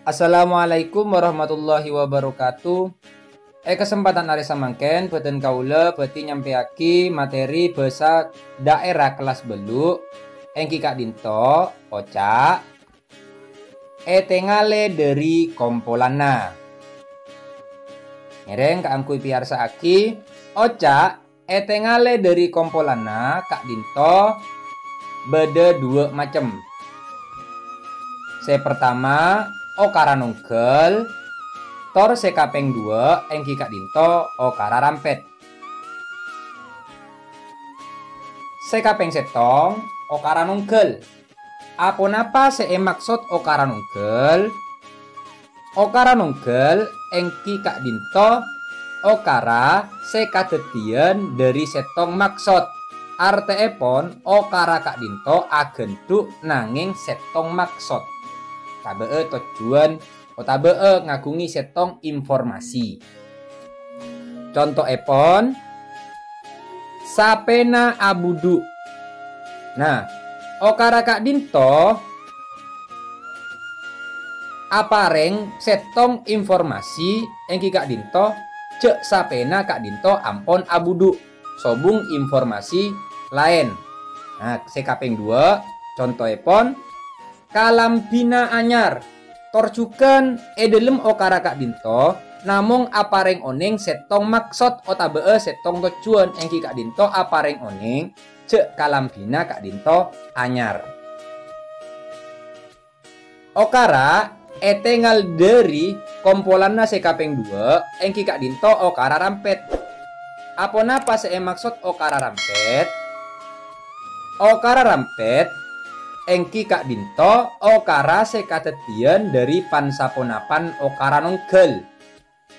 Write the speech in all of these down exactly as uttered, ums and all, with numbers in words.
Assalamualaikum warahmatullahi wabarakatuh. È kasempadhân arè samangkèn, bhâdhân kaulâ bhâdhi nyampèyaghi materi bhâsa dhaèra kellas bâllu', èngghi ka'dinto oca' ètèngalè dhâri kompolanna. Ngèrèng kaangghuy pèyarsa'aghi, oca' ètèngalè dhâri kompolanna ka'dinto bâdâ duwâ' macem. Sè partama, okara nongghâl, tor sè kapèng duwâ' èngghi ka'dinto okara rampèt. Sè kapèng sèttong, okara nongghâl. Aponapa sè èmaksod okara nongghâl? Okara nongghâl èngghi ka'dinto okara sè kadhâddhiyân dhâri sèttong maksod. Artèèpon, okara ka'dinto aghândhu' nangèng sèttong maksod. Tabâ'â tojjhuwân otabâ'â ngaghungè sèttong informasi. Contoèpon, sapèna abudhu'. Nah, okara ka'dinto aparèng sèttong informasi èngghi ka'dinto jhâ' sapèna ka'dinto ampon abudhu', sobung informasi laèn. Nah, sè kapèng duwâ', contoèpon, kalambhina anyar. Tor jhughân è dhâlem okara ka'dinto, namong aparèng onèng sèttong maksod otabâ'â sèttong tojjhuwân èngghi ka'dinto aparèng onèng jhâ' kalambhina ka'dinto anyar. Okara ètèngal dhâri kompolanna sè kapèng duwâ' èngghi ka'dinto okara rampèt. Aponapa sè èmaksod okara rampèt? Okara rampèt èngghi ka'dinto okara sè kadhâddhiyân dhâri pan-saponapan okara nongghâl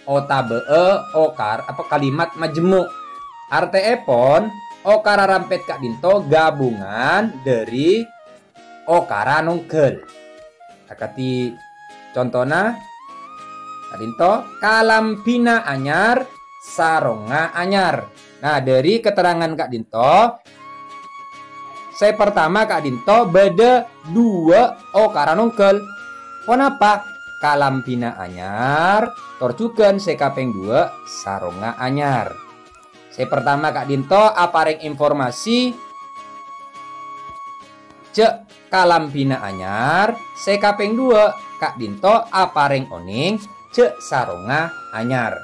otabâ'â okar-, apa, kalimat majemmo'. Artèèpon, okara rampèt ka'dinto ghâbungan dhâri okara nongghâl. Akadhi contona, ka'dinto, kalambhina anyar, sarongnga anyar. Nah, dhâri keterangan ka'dinto, sè partama ka'dinto bâdâ duwâ' okara nongghâl. Ponapa? Kalambhina anyar, tor jhughân sè kapèng duwâ' sarongnga anyar. Sè partama ka'dinto aparèng informasi jhâ' kalambhina anyar, sè kapèng duwâ' ka'dinto aparèng onèng jhâ' sarongnga anyar.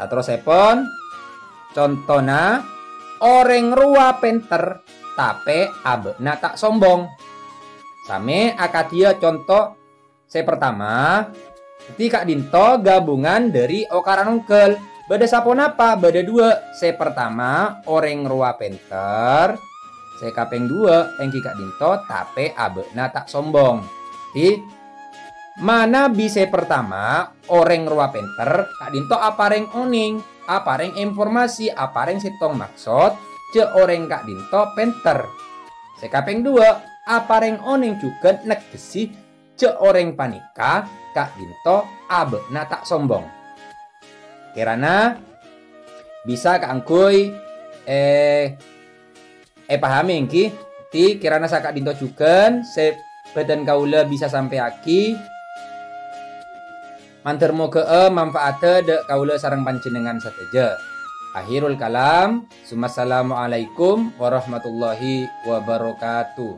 Saterrossèpon, contona, orèng rowa pènter, tapè abâ'na ta' sombong. Samè akadhiyâ conto sè partama, dhâddhi ka'dinto ghâbungan dhâri okara nongghâl. Bâdâ saponapa? Bâdâ duwâ'. Sè partama, orèng rowa pènter. Sè kapèng duwâ' èngghi ka'dinto, tapè abâ'na ta' sombong. Dhâddhi, manabi sè partama, orèng rowa pènter, ka'dinto aparèng onèng, aparèng informasi, aparèng sèttong maksod, jhâ' orèng ka'dinto pènter. Sè kapèng duwâ', aparèng onèng jhughân negghessè jhâ' orèng panèka ka'dinto abâ'na ta' sombong. Kèrana bisa kaangghuy, eh, èpahamè, èngghi. Dhâddhi, kèrana saka'dinto jhughân sè bhâdhân kaulâ bisa sampèyaghi. Mandhâr moghâ'â manfaatta dhâ' kaulâ sareng panjhennengngan sadhâjâ. Akhirul kalam, summassalamualaikum warahmatullahi wabarakatuh.